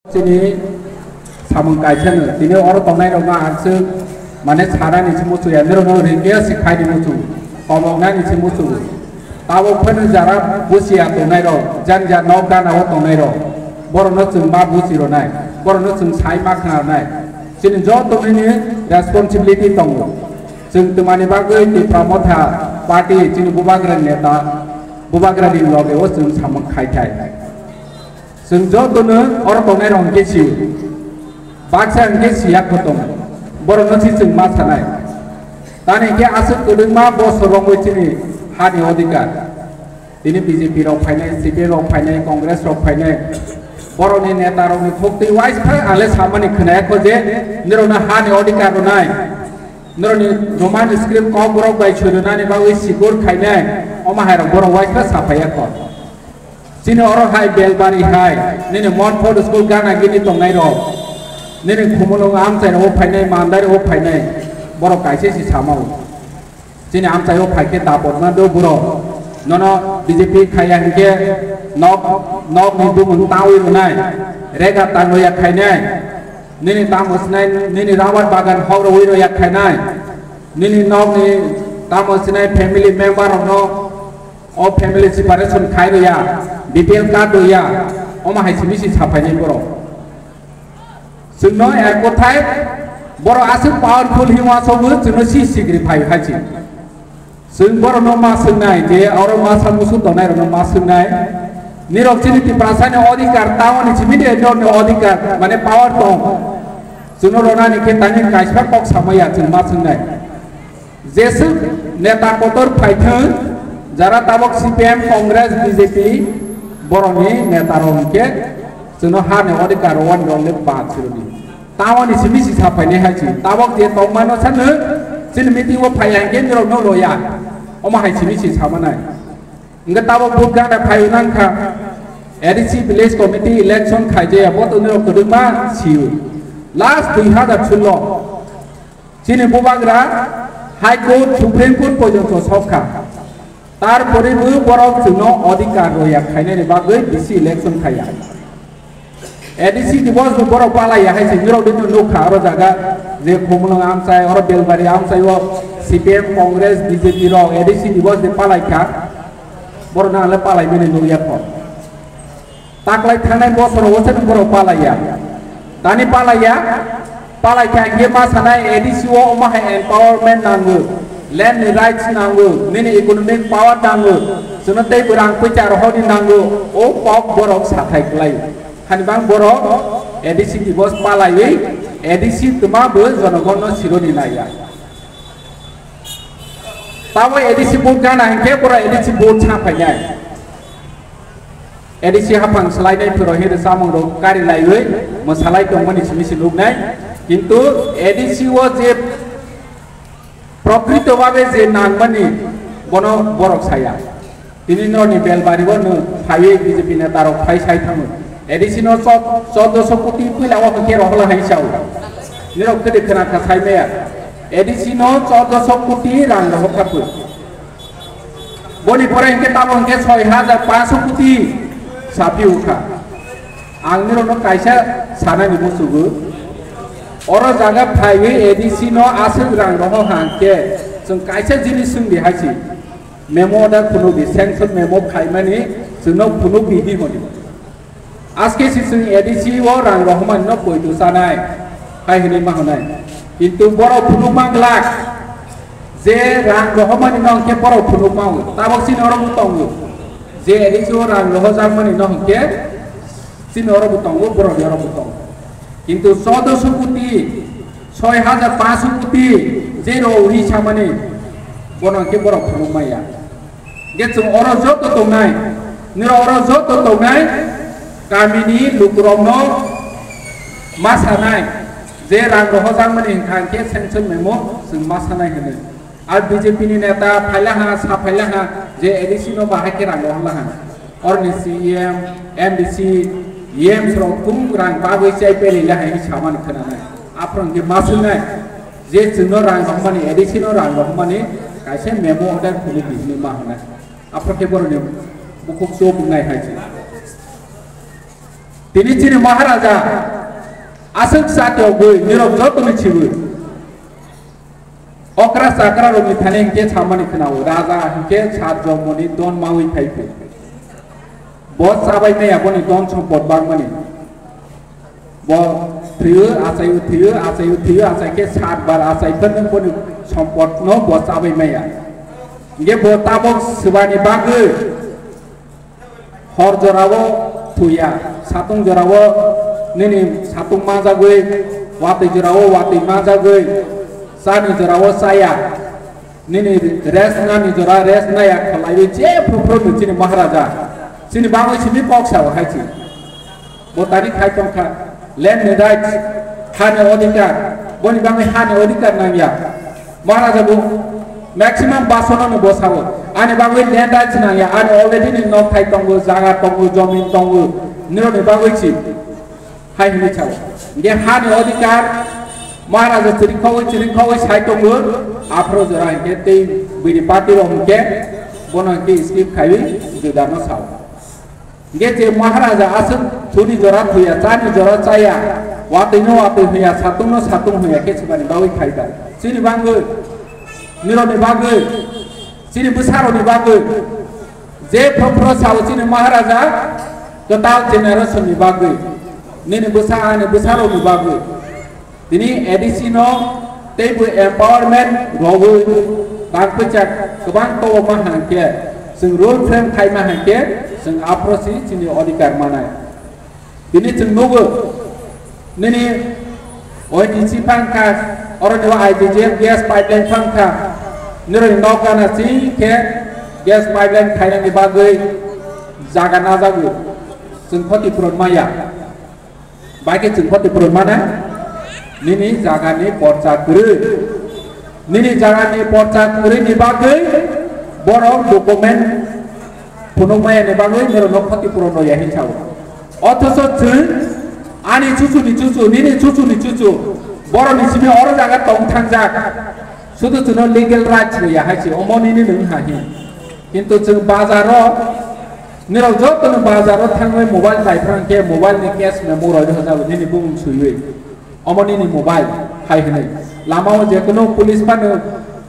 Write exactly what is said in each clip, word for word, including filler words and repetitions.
Chini samung kaisa no, tini oro tongnai rok no ang se mane sanani se muchung ya, nirok no ringya se khai ni muchung, komok nani se muchung. Tabok phano jara busia tongnai rok, jan jan nok gana o tongnai rok, borok no chwng ma busi rwnai, borok no chwng sai ma khna rwnai. Chini joto nini responsibility tongo. Chwng twmani bagwi Tipra Motha Party chini bubagra neta, bubagra ni loge o chwng samung khai thai. Chwng jotono oro tongnai rok hwnkhe sio. Baksa hwnkhe siya kho tongo. Borokno si chwng ma sanai. Tani hwnkhe aswk kwdwkma bosor romwi chini hani odhikar. Tini B J P rok phainai, C P M rok phainai, Congress rok phainai. Borokni neta rokni phuktwi uaisa phai ale samani khwnaya kho je nirokno hani odhikar rwnai. Nirokni Roman script kokborok bai swi rwnani bagwi sigur khainai. Omo hai rok borok uaisa saphaiya kho. Chini oro hai Belbari hai, nini Montfort school gana gini tongnai rok, nini Khumulwng amchai rok phainai, Mandai rok phainai, borok kaisa si samao. Chini amchai o phaikhe dapot ma do borok. Nono B J P khaiya hinkhe nok, nok ni bumung tawi rwnai, rega tangwi ya khainai. Nini tamo sinai, nini rabar bagan hok rwi rw ya khainai. Nini nok ni tamo sinai family member rokno o family separation khai rw ya, B P L card rw ya, omo hai simi si saphainai borok. Chwngno er kothai borok aswk powerful hinma sobo chwngno si sigri phai hai si. Chwng borokno ma swngnai je oro masa musu tongnai rokno ma swngnai. Nirok chini Tiprasani odhikar, tamoni simi de norni odhikar, mane power tong. Chwngno ronani khe tani kaisa kok samaya chwng ma swngnai. Jeswk neta kotor phaithwng, jara tabok C P M, Congress, B J P, borokni neta rok hwnkhe chwngno hani odhikar rwani rok le ba chwrwni. Tamoni simi si saphainai hai si. Tabok je tongmano sano chini meeting o phaiya hinkhe nirok no roya. Omo hai simi si samanai. Hinkhe tabok vote gana phaiwi nangkha. A D C village committee election khaijaya bo to nirok kwdwkma siyo. Last dui hazar sullo. Chini bubagra High Court, Supreme Court porjonto sokha. Tarpore bo borok chwngno odhikar roya khainani bagwi B C election khaiya. A D C divos bo borok palaiya hai se nirok dino nukha oro jaga je Khumulwng amchai, oro Belbari amchai o C P M, Congress, B J P rok A D C divos de palaikha. Borok nang le palaimani nukya kho. Taklai thangnai bosoro o se borok palaiya. Tani palaiya, palai kha hinkhe ma sanai A D C o omo hai empowerment nango, land ni rights nango, nini economic power nango, chwngno tei bwrang pui char hor ni nango, o kok borok sathai kwlai. Hani bang borok A D C divos palaiwi A D C twma bo jonogonno sironi naiya. Tamo A D C vote gana hinkhe borok A D C vote sa phainai. A D C haphang swlainai phwrwngwi rwchapmung rok kari laiwi mwsalai tongmani simi se nuknai. Kintu A D C o je prokrito babe je nangmani bono borok saya. Tini norni Belbari o nwng phaiwi B J P neta rok phai sai thango. A D C no chod-, choddoso koti puila o hwnkhe rohorla hai sao. Nirok kwdwi khwna kha sai maya. A D C no choddoso koti rang rohor kha pui. Boni pore hinkhe tamo hinkhe soi hajar panso koti sapi ukha. Ang nirokno kaisa sanani musugo. Oro jaga phaiwi A D C no aswk rang roho hangkhe chwng kaisa jinis swngdi hai si. Memo order phunukdi, sanction memo khaimani chwngno phunukdi hi hwnwi. Aske si chwng A D C o rang rohormani no poito chanai hai hwnwi ma hwnai. Kintu borok phunuk mang glak je rang rohormani no hwnkhe borok phunuk mango. Tabok chini oro bo tongo je A D C o rang rohojakmani no hwnkhe chini oro bo tongo, borokni oro bo tongo. Kintu choddoso koti, soi hajar panso koti je rw hwnwi samani bono hwnkhe borok phunuk maya. Hwnkhe chwng oro joto tongnai, nirok oro joto tongnai, kamini lukurokno ma sanai, je rang rohojakmani hwnkha hwnkhe sanction memo chwng ma sanai hwnwi. Ar B J P ni neta phaila ha, sa phaila ha, je A D C no bahai khe rang rohorla ha. Orni C E M, M D C, E M rok tung rang bagwi chai peli la hai samani khwnanai. Aphuru hwnkhe ma swngnai, je chwngno rang rohormani, A D C no rang rohormani kaisa memo order phunukdi hwnwi ma hwnai. Aphuru khe borokni bukhuk chubuknai hai se. T Tini chini Maharaja aswk chati ogwi nirok jotoni chiwi. Okra chakra rokni thani hinkhe samani khwnao, raja hinkhe sat jongmoni don mawi phai phi. Bo chabai maya boni don sompot bangmani. Bo thwiyo, achaio thwiyo, achaio thwiyo, achai khe sat bar achai phano boni sompotno bo chabai maya. Hinkhe bo tabok swbani bagwi hor jorao thuya, satung jorao nini satung manjagwi, watwi jorao watwi manjagwi, chani jorao chaya. Nini rest nani jora rest naya khalaiwi je phuru phuru chini Maharaja. Chini bagwi simi kok sao hai chi. Bo tani khai tongkha. Land ni rights, hani odhikar. Boni bagwi hani odhikar nangya. Maharaja bo maximum basono ni bo sao. Ani bagwi land rights nangya. Ani already ni nok thai tongo, jaga tongo, jomin tongo. Nironi bagwi chi. Hai hwnwi sao. Hinkhe hani odhikar Maharaja chirikhogwi chirikhogwi sai tongo, aphuru jora hinkhe tei bini party rok hinkhe bono hinkhe skip khaiwi juda no sao. Hinkhe je Maharaja aswk thuni jora thuya, chani jora chaya, watwi no watwi hwnya, satung no satung hwnya khe swbani bagwi khai da. Chini bagwi, nironi bagwi, chini bwsarokni bagwi, je phuru phuru sao chini Maharaja kwtal generation ni bagwi, nini bwsa ani bwsarokni bagwi. Tini A D C no teibo empowerment rogwi rang puisa kwbang tobokma hangkhe, chwng rule frame khaima hangkhe chwng aphuru si chini odhikar manai. Tini chwng nugo, nini O N G C phang kha, oro ni I G G L gas pipeline phang kha, nironi nok gana si khe gas pipeline khainani bagwi jaga najago, chwng khoti puron maya. Bai khe chwng khoti puron mana, nini jaga ni porcha kwrwi. Nini jaga ni porcha kwrwi ni bagwi borok document phunuk maya ni bagwi nirok no khoti puron rw ya hin sao. Othocho chwng ani chuchu ni chuchu, nini chuchu ni chuchu, borok ni simi oro jaga tong thangjak. Sudu chwngno legal rights rw ya hai se, omo nini nwng ha hin. Kintu chwng bazar o, nirok joto no bazar o thangwi mobile pai phrang khe mobile ni case memo rw ya hwnjago nini bumung swiwi. Omo nini mobile hai hwnwi. Lama o je kunu police phano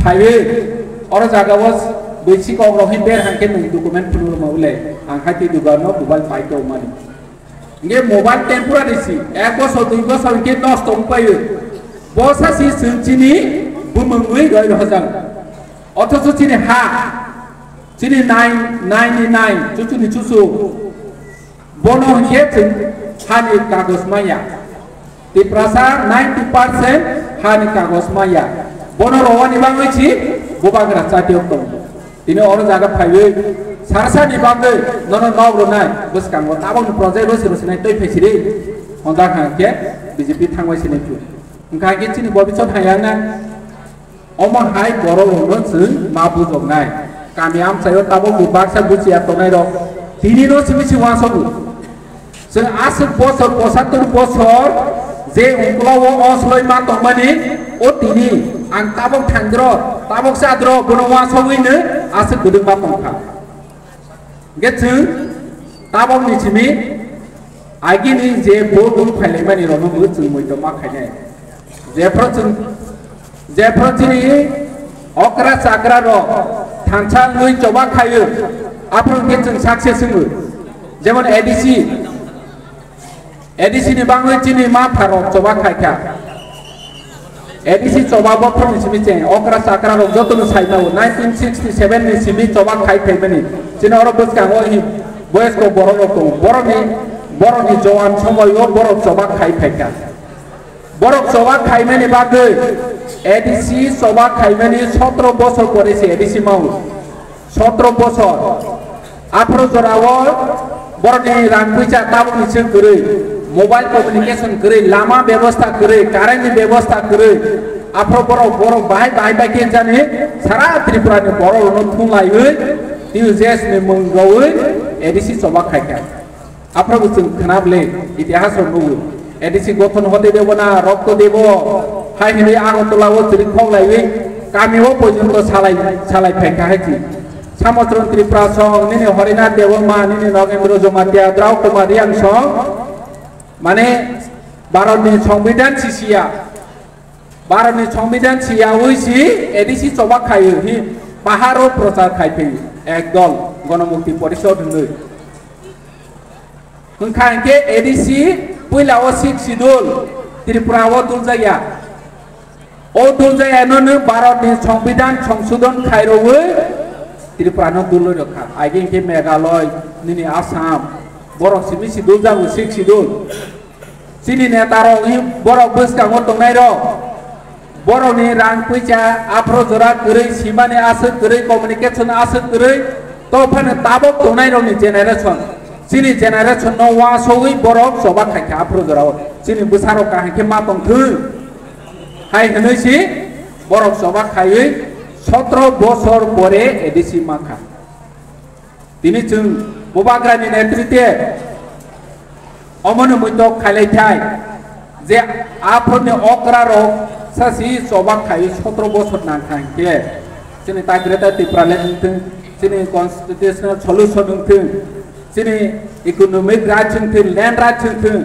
phaiwi oro jaga o bwisi kok rok hin ber hangkhe nwng document phunuk rwma ule ang hai twi dugan no mobile pai tong mani. Nge mobile temporary si ek bosor dui bosor hingke nosto wngpaio. Bo sasi chwng chini bumungwi roi rohojak. Othocho chini ha, chini nai, nai ni nai, chuchu ni chuchu. Bono hingke chwng hani kagos maya. Tiprasa ninety percent hani kagos maya. Bono rowani bangwi si bubagra chatiok tongo. Tini oro jaga phaiwi sarsa ni bagwi nono nok rwnai bwskango tabokni project rwsi rwsinai twi phaisiri honjak hangkhe B J P thangbai sinai phu. Hwnkha hwnkhe chini bobisot hayang na omo hai borok rokno chwng ma bujoknai. Kami amchaio tabok bo baksa buchiya tongnai rok tini no simi si wasogo. Chwng aswk bosor, pochattor bosor je ungkula o osloi ma tongmani, o tini ang tabok thandro, tabok chadro, bono uansogwino aswk kwdwkma tongkha. Hwnkhe chwng tabokni simi agini je vote wng phailaimani rokno bo chwng moito ma khainai. Jephru chwng, jephru chini okra chakra rok thansa wngwi choba khaio, aphuru hwnkhe chwng success wngo. Jemon A D C, A D C ni bangwi chini ma pha rok choba khaikha. A D C choba bophru ni simi cheng okra chakra rok joto no sai mao nineteen sixty seven ni simi choba khai phaimani. Chini oro bwskango hi boyes ko borok rok tongo. Borok ni, borok ni jowan somoi o borok choba khai phaikha. Borok choba khaimani bagwi A D C choba khaimani sotro bosor pore se A D C mao. Sotro bosor. Aphro jorao borokni rang puisa tabukni se kwrwi, mobile communication kwrwi, lama bebosta kwrwi, current ni bebosta kwrwi. Aphro borok, borok bahai bahai bai khe jani sara Tripura ni borok rokno thung laiwi T U J S ni mung rwi A D C choba khaikha. Aphrobo chwng khna bwle, itihas rok nugo. A D C gothon hote debo na rokto debo, hai hinwi Agartala o chwri khok laiwi kami o porjonto salai, salai phaikha hai chi. Samosron Tripura song, nini Horinath Debbarma, nini Nogendro Jamatia, Drau Kumar Reang song, Mane Bharatni Songbidan sisiya, Bharatni Songbidan siyawi si A D C choba khaio hi, paharo prochar khai phi ekdol Ganamukti Porishod hinwi. Hwnkha hinkhe A D C puila o Sixth Schedule Tripura o duljakya. O duljakya no nw Bharatni Songbidan songsodon khairogwi Tripura no dulwi rwkha. Aigeng khe Meghalaya, nini Assam, borok simi si duljago Sixth Schedule. Chini neta rok hi borok bwskango tongnai rok. Borokni rang puisa aphro jora kwrwi, simani aswk kwrwi, communication aswk kwrwi, to phano tabok tongnai rokni generation. Chini generation no wasogwi borok choba khaikha aphro jorao. Chini bwsarok kaham khe ma tongthwi. Hai hwnwi si borok choba khaiwi sotro bosor pore A D C mankha. Tini chwng Bubagrani netritwe omono muitok khailai thai je aphorni okra rok sasi choba khaiwi sotro bosor nangkha hinkhe chini ta Greater Tipraland wngthwng, chini constitutional solution wngthwng, chini economic rights wngthwng, land rights wngthwng,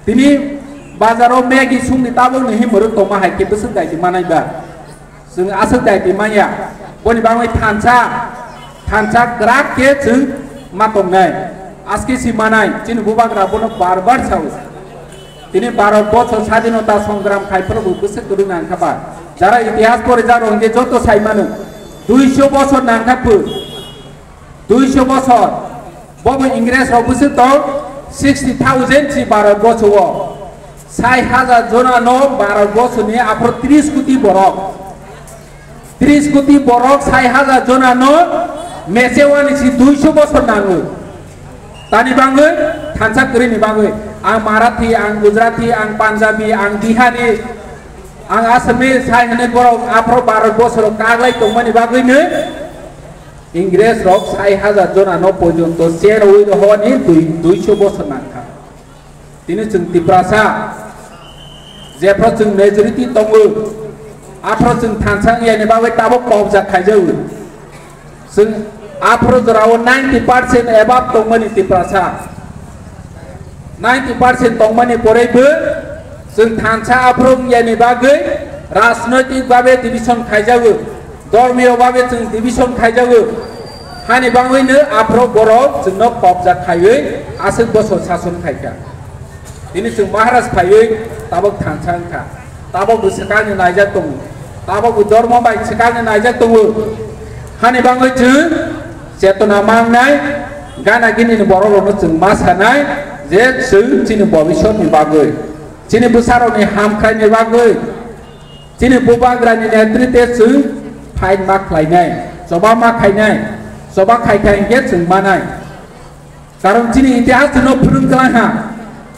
tini bazaro Maggi songni tabukni himorok tongma hai khe bwswk daiti manai ba? Chwng aswk daiti manya. Boni bagwi thansa, thansa kwrak khe chwng ma tongnai. Aske si manai, chini bubagra bono bar bar sao. Tini Bharat boso sadinota songram khai phuru bo bwswk kwrwng nangkha ba. Jara itihas porijak rok hinkhe joto sai mano. Duiso bosor nangkha phu. Duiso bosor. Bobo Ingres rok bwswk tong sixty thousand si Bharat boso o. Sai hajar jona no Bharat boso ni aphro tris koti borok. Tris koti borok sai hajar jona no mechewani si duiso bosor nango. Tani bagwi thansa kwrwi ni bagwi. Ang Marathi, ang Gujarati, ang Punjabi, ang Bihari, ang Assamese hai hwnwi borok aphro Bharat boso rok kaglai tongmani bagwi no. Ingres rok sai hajar jona no porjonto cherwi rohorni dui, duiso bosor nangkha. Tini chwng Tiprasa, jephru chwng majority tongo, aphru chwng thansa wngya ni bagwi tabuk kobja khaijago. Chwng aphru jorao ninety percent above tongmani Tiprasa. Ninety percent tongmani poraibo chwng thansa aphuru wngya ni bagwi rajnoitik babe division khaijago, dhormiyo babe chwng division khaijago. Hani bagwino aphuru borok chwngno kobja khaiwi aswk bosor sason khaikha. Tini chwng Maharaj phaiwi tabuk thansa wngkha. Tabuk bwswkangni naijak tongo. Tabuk bo dhormo bai swkangni naijak tongo. Hani bagwi chwng chetona mangnai, gana gini ni borok rokno chwng ma sanai je chwng chini bobiswt ni bagwi, chini bwsa rokni hamkrai ni bagwi, chini bubagra ni netritwe chwng fight ma khlainai, choba ma khainai, choba khaikha hinkhe chwng manai. Karon chini itihas no phwrwng kwlai ha.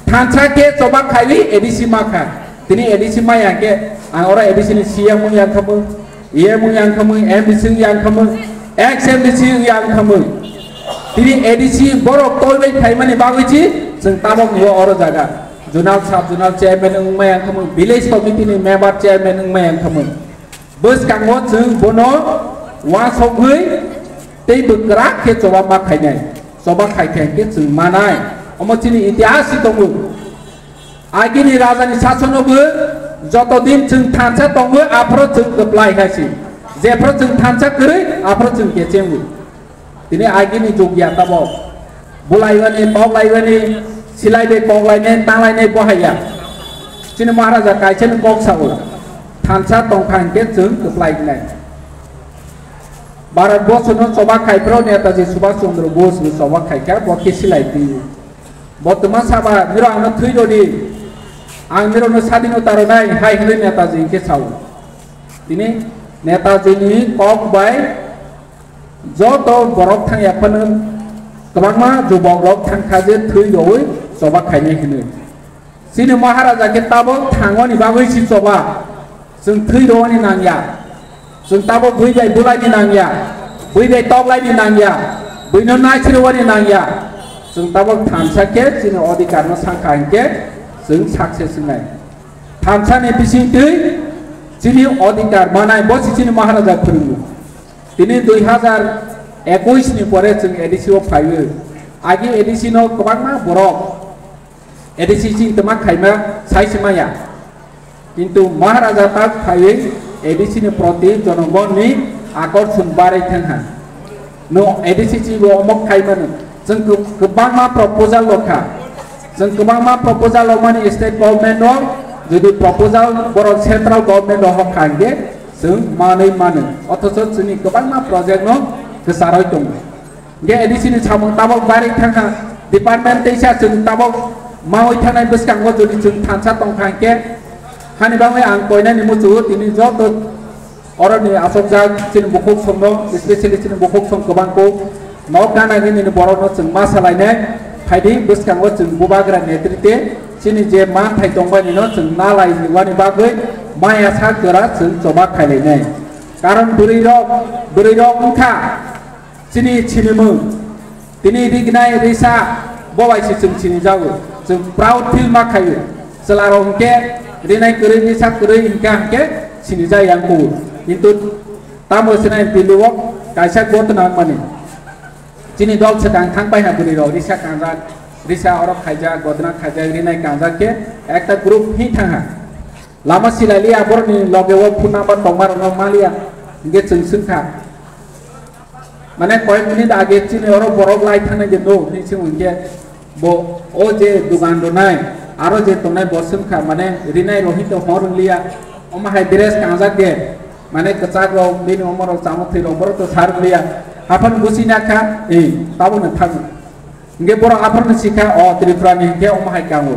Thansa khe choba khaiwi A D C ma kha. Tini A D C maya khe ang oro A D C ni C M wng yang khamwi, E M wng yang khamwi, M D C wng yang khamwi, ex M D C wng yang khamwi. Tini A D C borok toibai phaimani bagwi chi chwng tabok nugo oro jaga. Zonal, sub zonal chairman wng ma yang khamwi, village committee ni member chairman wng ma yang khamwi. Bwskango chwng bono uansugwi tei bwkrak khe choba ma khainai. Choba khai khai khe chwng manai. Omo chini itihas si tongo. Agini raja ni sasono bo joto din chwng thansa tongo, aphuru chwng kwplai khai si. Jephuru chwng thansa kwrwi, aphuru chwng kechengo. Tini agini jugya tabok. Bulaiwani, toklaiwani, silai bai koklainai, tanglainai bo haiya. Chini Maharaja kaisa ni kok sao. Thansa tongkha hinkhe chwng kwplai wngnai. Bharat borsho no choba khai phuru Netaji Subhash Chandra Bose ni choba khai kha, bo khe silai twi. Bo twma saba, "Niro ano thwi rw di. Ang niro no sadinota rwnai," hai hwnwi Netaji hinkhe sao. Tini Netaji ni kok bai joto borok thangya phano kwbangma jubok rok thangkha je thwi rwi choba khainai hwnwi. Chini Maharaja khe tabok thangoni bagwi si choba. Chwng thwi rwani nangya. Chwng tabok bui bai bulaini nangya. Bui bai toklaini nangya. Buino naisirwani nangya. Chwng tabok thansa khe chini odhikar no sakha hinkhe chwng success wngnai. Thansa ni bisingtwi chini odhikar manai bo si chini Maharaja phwrwngo. Tini dui hazar ekush ni pore chwng A D C o phaiwi. Agi A D C no kwbangma borok A D C chini tongma khaima sai se maya. Kintu Maharaja tak phaiwi A D C ni proti jonogon ni akorson barwi thangha. No A D C chibo omok khaimano. Chwng kwbangma proposal lokha. Chwng kwbangma proposal lokmani state government no, jodi proposal borok central government no hokha hwnkhe chwng manwi mano. Othocho chwngni kwbangma project no kwcharwi tongo. Hingke A D C ni samung tabok barwi thangkha, department teisa chwng tabok mawi thangnai bwskango jodi chwng thansa tongkha hingke, hani bagwi ang koinani muchungo tini joto oroni asokjak chini bukhuk songno, specially chini bukhuk song kwbangko nok gana gini ni borokno chwng ma salainai, phaidi bwskango chwng bubagra netrite chini je manthai tongmani no chwng nalai wani bagwi maya sak jora chwng choba khailainai. Karon bwrwi rok, bwrwi rok wngkha, chini sinimung, tini rignai risa, bo bai se chwng sinijago. Chwng proud feel ma khaio. Chwla rok hwnkhe rinai kwrwi, risa kwrwi hwnkha hwnkhe sinijak yang kugo. Kintu tamo swnai pili o kaisa gotna wngmani. Chini dol swkang thang pai ha bwrwi rok, risa kanjak, risa oro khaijak, gotna khaijak, rinai kanjak khe ekta group hi thang ha. Lama silai liya, borokni loge o phone number tongma rokno ma liya, hingke chwng swngkha. Mane koyek minute age chini oro borok lai thangna je no, hini chwng hingke bo o je dugan rwnai, aro je tongnai bo swngkha, mane rinai rok hinte hor wng liya, omo hai dress kangjak de, mane kwchak rok, bini omo rok, chamo thwi rok, borok to sar wng liya, haphano busi nakha, eh, tabukno thango. Hingke borok aphano sikha, o Tripura ni hingke omo hai kango.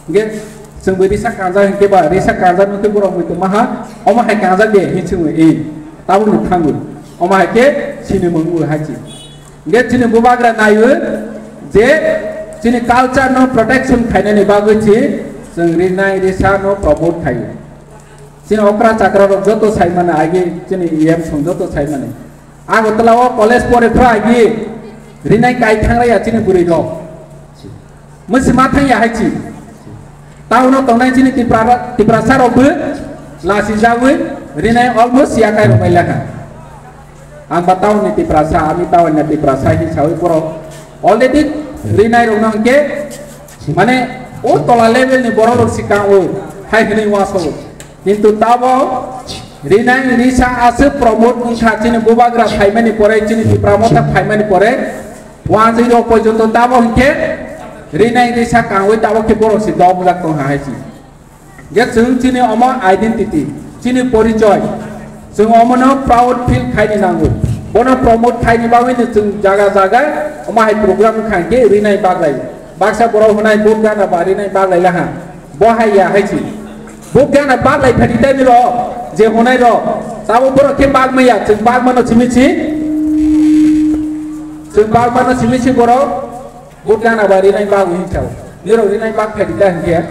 Hingke chwng bo risa kanjak hingke ba, risa kanjak hingke borok bo tongma ha, omo hai kanjak de, hin chwng bo, eh, tabukno thango. Omo hai khe sinimung bo hai chi. Hingke chini bubagra naio je chini culture no protection khainani bagwi chi chwng rinai risa no promote khaio. Chini okra chakra rok joto sai mani agi chini E M song joto sai mani. Agartala o college pore phra agi rinai kai thang raya chini bwrwi rok. Mwsi ma thang ya hai chi. Town o tongnai chini Tipra, Tiprasa rok bo lasi jagwi rinai almost ya kai rok bai lekha. Ang ba town ni Tiprasa, ami town ni Tiprasa hi sawi borok already rinai rok no hingke mane o tola level ni borok rok sikang o hai hinui waso. Kintu tabo rinai risa aswk promote wngkha chini bubagra phaimani pore, chini Tipra Motha phaimani pore, wanjwi rok porjonto tabo hingke rinai risa kangwi tabo khe borok si dok jak tongha hai si. Je chwng chini omo identity, chini porichoy, chwng omono proud feel khaini nango. Bono promote khaini bagwi no chwng jaga jaga omo hai program wngkha hingke rinai baglai. Baksa borok hwnai vote gana ba rinai baglai laha. Bo hai ya hai si. Bo gana bak lai phadi tei ni ro, je honai ro. Tabo borok khe bak maya, chwng bak mano simi si. Chwng bak mano simi si borok. Bo gana ba rinai bak hin chao. Ni ro rinai bak phadi ta hingke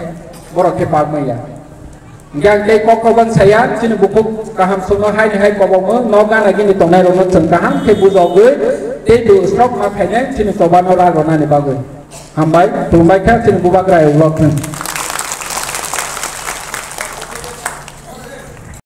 borok khe bak maya. Hingke ang tei kok kobang saya, chini bukhuk kaham songno hai ni hai kobong mo, no gana gini tongnai rokno chwng kaham khe bujogwi, tei bo strok ma khainai chini choba no rak rwnani bagwi. Hambai, khulumbai kha chini bubagra ai vlog no.